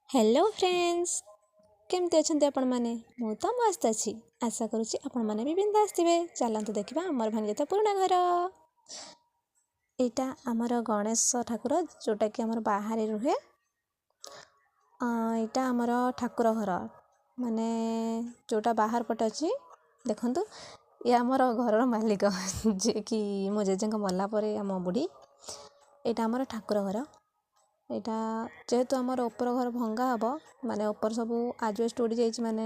Hello friends, କେମିତି ଅଛନ୍ତି ଆପଣମାନେ? ମୁଁ ତ ମସ୍ତ ଅଛି। ଆଶା କରୁଛି ଆପଣମାନେ ବି ବିନ୍ଦାସ ଥିବେ। ଚାଲନ୍ତୁ ଦେଖିବା ଆମର ଭାଙ୍ଗିଯାଇଥିବା ପୁରୁଣା ଘର। ଏଇଟା ଆମର ଗଣେଶ ଠାକୁର, ଯେଉଁଟାକି ଆମର ବାହାରେ ରୁହେ। ଏଇଟା ଆମର ଠାକୁର ଘର, ମାନେ ଯେଉଁଟା ବାହାର ପଟେ ଅଛି। ଦେଖନ୍ତୁ, ଇଏ ଆମର ଘରର ମାଲିକ, ଯିଏକି ମୋ ଜେଜେଙ୍କ ମଲା ପରେ ଆମ ବୁଢ଼ୀ। ଏଇଟା ଆମର ଠାକୁର ଘର। ଏଇଟା ଯେହେତୁ ଆମର ଉପର ଘର ଭଙ୍ଗା ହେବ, ମାନେ ଉପର ସବୁ ଆଜବେଷ୍ଟ ଉଡ଼ି ଯାଇଛି, ମାନେ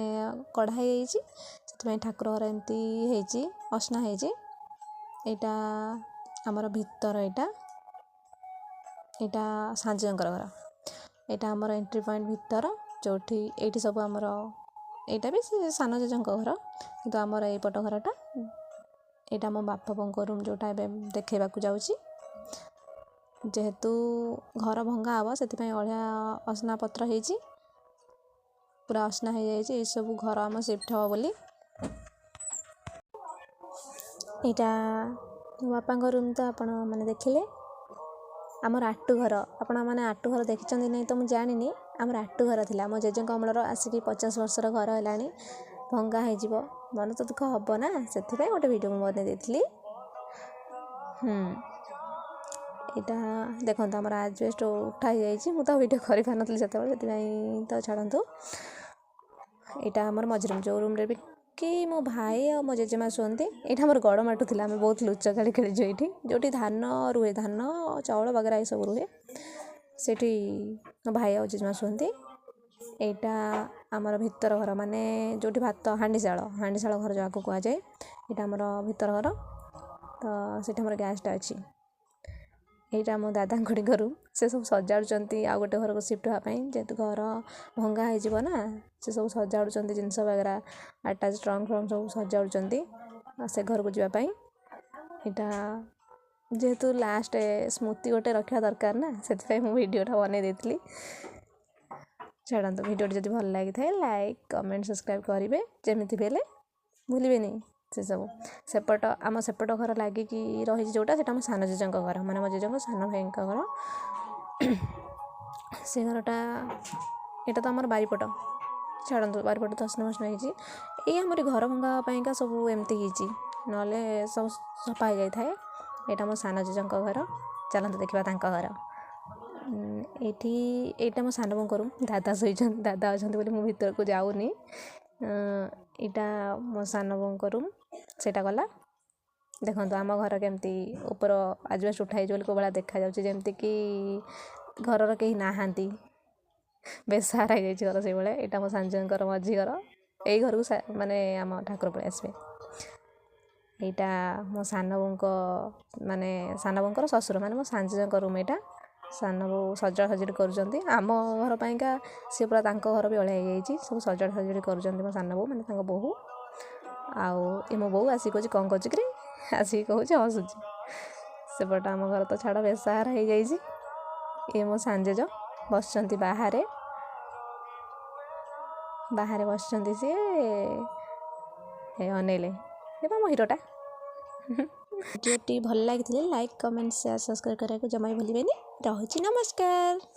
କଢ଼ା ହେଇଯାଇଛି, ସେଥିପାଇଁ ଠାକୁର ଘର ଏମିତି ହେଇଛି, ଅସନା ହେଇଛି। ଏଇଟା ଆମର ଭିତର। ଏଇଟା ସାନଜେଜେଙ୍କର ଘର। ଏଇଟା ଆମର ଏଣ୍ଟ୍ରି ପଏଣ୍ଟ ଭିତର, ଯେଉଁଠି ଏଇଠି ସବୁ ଆମର। ଏଇଟା ବି ସେ ସାନ ଜେଜେଙ୍କ ଘର, କିନ୍ତୁ ଆମର ଏଇପଟ ଘରଟା। ଏଇଟା ମୋ ବାପା ବୋଉଙ୍କ ରୁମ୍, ଯେଉଁଟା ଏବେ ଦେଖେଇବାକୁ ଯାଉଛି। ଯେହେତୁ ଘର ଭଙ୍ଗା ହେବ, ସେଥିପାଇଁ ଅଳିଆ ଅସନା ପତ୍ର ହେଇଛି, ପୁରା ଅସନା ହେଇଯାଇଛି ଏସବୁ, ଘର ଆମ ସିଫ୍ଟ ହେବ ବୋଲି। ଏଇଟା ମୋ ବାପାଙ୍କ ରୁମ୍ ତ ଆପଣମାନେ ଦେଖିଲେ। ଆମର ଆଟୁ ଘର। ଆପଣମାନେ ଆଟୁ ଘର ଦେଖିଛନ୍ତି ନାହିଁ ତ ମୁଁ ଜାଣିନି। ଆମର ଆଟୁ ଘର ଥିଲା ମୋ ଜେଜେଙ୍କ ଅମଳର, ଆସିକି 50 ବର୍ଷର ଘର ହେଲାଣି। ଭଙ୍ଗା ହେଇଯିବ, ମନ ତ ଦୁଃଖ ହେବ ନା, ସେଥିପାଇଁ ଗୋଟେ ଭିଡ଼ିଓ ମୁଁ ବନେଇ ଦେଇଥିଲି। ଏଇଟା ଦେଖନ୍ତୁ, ଆମର ଆଜବେଷ୍ଟ ଉଠା ହେଇଯାଇଛି। ମୁଁ ତ ଭିଡ଼ିଓ କରିପାରିନଥିଲି ସେତେବେଳେ, ସେଥିପାଇଁ ତ ଛାଡ଼ନ୍ତୁ। ଏଇଟା ଆମର ମଝି ରୁମ୍, ଯେଉଁ ରୁମ୍ରେ ବି କି ମୋ ଭାଇ ଆଉ ମୋ ଜେଜେମା ଶୁଅନ୍ତି। ଏଇଟା ଆମର ଗଡ଼ମାଟୁ ଥିଲା। ଆମେ ବହୁତ ଲୁଚକାଳି ଖେଳିଛୁ ଏଇଠି। ଯେଉଁଠି ଧାନ ରୁହେ, ଧାନ ଚାଉଳ ବଗେରା ଏସବୁ ରୁହେ, ସେଇଠି ମୋ ଭାଇ ଆଉ ଜେଜେମା ଶୁଅନ୍ତି। ଏଇଟା ଆମର ଭିତର ଘର, ମାନେ ଯେଉଁଠି ଭାତ ହାଣ୍ଡିଶାଳ, ହାଣ୍ଡିଶାଳ ଘର ଯାହାକୁ କୁହାଯାଏ। ଏଇଟା ଆମର ଭିତର ଘର ତ ସେଇଠି ଆମର ଗ୍ୟାସ୍ଟା ଅଛି। ଏଇଟା ଆମ ଦାଦାଙ୍କ ରୁମ୍। ସେ ସବୁ ସଜାଡ଼ୁଛନ୍ତି ଆଉ ଗୋଟେ ଘରକୁ ସିଫ୍ଟ ହେବା ପାଇଁ। ଯେହେତୁ ଘର ଭଙ୍ଗା ହେଇଯିବ ନା, ସେ ସବୁ ସଜାଡ଼ୁଛନ୍ତି ଜିନିଷ ବଗେରା, ଆଟାଚ୍ ଟ୍ରଙ୍କ ଫ୍ରଙ୍କ ସବୁ ସଜାଡ଼ୁଛନ୍ତି ସେ ଘରକୁ ଯିବା ପାଇଁ। ଏଇଟା ଯେହେତୁ ଲାଷ୍ଟ ସ୍ମୃତି ଗୋଟେ ରଖିବା ଦରକାର ନା, ସେଥିପାଇଁ ମୁଁ ଭିଡ଼ିଓଟା ବନେଇ ଦେଇଥିଲି। ଛାଡ଼ନ୍ତୁ, ଭିଡ଼ିଓଟି ଯଦି ଭଲ ଲାଗିଥାଏ, ଲାଇକ୍, କମେଣ୍ଟ, ସବସ୍କ୍ରାଇବ୍ କରିବେ ଯେମିତି ବି ହେଲେ, ଭୁଲିବେନି ସେସବୁ। ସେପଟ ଆମ ସେପଟ ଘର ଲାଗିକି ରହିଛି ଯେଉଁଟା, ସେଇଟା ଆମ ସାନ ଜେଜେଙ୍କ ଘର, ମାନେ ମୋ ଜେଜେଙ୍କ ସାନ ଭାଇଙ୍କ ଘର ସେ ଘରଟା। ଏଇଟା ତ ଆମର ବାରିପଟ। ଛାଡ଼ନ୍ତୁ, ବାରିପଟ ତ ଅସନା ମସନା ହେଇଛି। ଏଇ ଆମରି ଘର ଭଙ୍ଗା ପାଇଁକା ସବୁ ଏମିତି ହେଇଛି, ନହେଲେ ସବୁ ସଫା ହେଇଯାଇଥାଏ। ଏଇଟା ମୋ ସାନ ଜେଜେଙ୍କ ଘର। ଚାଲନ୍ତୁ ଦେଖିବା ତାଙ୍କ ଘର। ଏଇଠି ଏଇଟା ମୋ ସାନ ବୋଉଙ୍କ ରୁମ୍। ଦାଦା ଶୋଇଛନ୍ତି, ଦାଦା ଅଛନ୍ତି ବୋଲି ମୁଁ ଭିତରକୁ ଯାଉନି। ଏଇଟା ମୋ ସାନ ବୋଉଙ୍କ ରୁମ୍, ସେଇଟା ଗଲା। ଦେଖନ୍ତୁ ଆମ ଘର କେମିତି, ଉପର ଆଜବେଷ୍ଟ ଉଠା ହେଇଛି ବୋଲି କେଉଁ ଭଳିଆ ଦେଖାଯାଉଛି, ଯେମିତିକି ଘରର କେହି ନାହାନ୍ତି, ବେସାହାରା ହେଇଯାଇଛି ଘର ସେଇଭଳିଆ। ଏଇଟା ମୋ ସାନଜେଜେଙ୍କର ମଝି ଘର। ଏଇ ଘରକୁ ମାନେ ଆମ ଠାକୁର ପଳେଇ ଆସିବେ। ଏଇଟା ମୋ ସାନ ବୋଉଙ୍କ, ମାନେ ସାନ ବୋଉଙ୍କର ଶ୍ୱଶୁର, ମାନେ ମୋ ସାନଜେଜେଙ୍କ ରୁମ୍ ଏଇଟା। ସାନ ବୋଉ ସଜଡ଼ା ସଜଡ଼ି କରୁଛନ୍ତି ଆମ ଘର ପାଇଁକା। ସିଏ ପୁରା ତାଙ୍କ ଘର ବି ଅଳିଆ ହେଇଯାଇଛି, ସବୁ ସଜଡ଼ା ସଜଡ଼ି କରୁଛନ୍ତି ମୋ ସାନ ବୋଉ, ମାନେ ତାଙ୍କ ବୋହୂ। ଆଉ ଏ ମୋ ବୋଉ ଆସିକି କହୁଛି, "କ'ଣ କରୁଛୁ କିରେ?" ଆସିକି କହୁଛି, ହସୁଛି। ସେପଟ ଆମ ଘର ତ ଛାଡ଼, ବେସାହାରା ହେଇଯାଇଛି। ଇଏ ମୋ ସାନଜେଜ ବସିଛନ୍ତି ବାହାରେ, ବାହାରେ ବସିଛନ୍ତି ସିଏ। ଏ ଅନେଇଲେ, ଏ ବା ମୋ ହିରୋଟା। ଭିଡ଼ିଓଟି ଭଲ ଲାଗିଥିଲେ ଲାଇକ୍, କମେଣ୍ଟ, ସେୟାର, ସବସ୍କ୍ରାଇବ୍ କରିବାକୁ ଜମା ବି ଭୁଲିବେନି। ରହୁଛି, ନମସ୍କାର।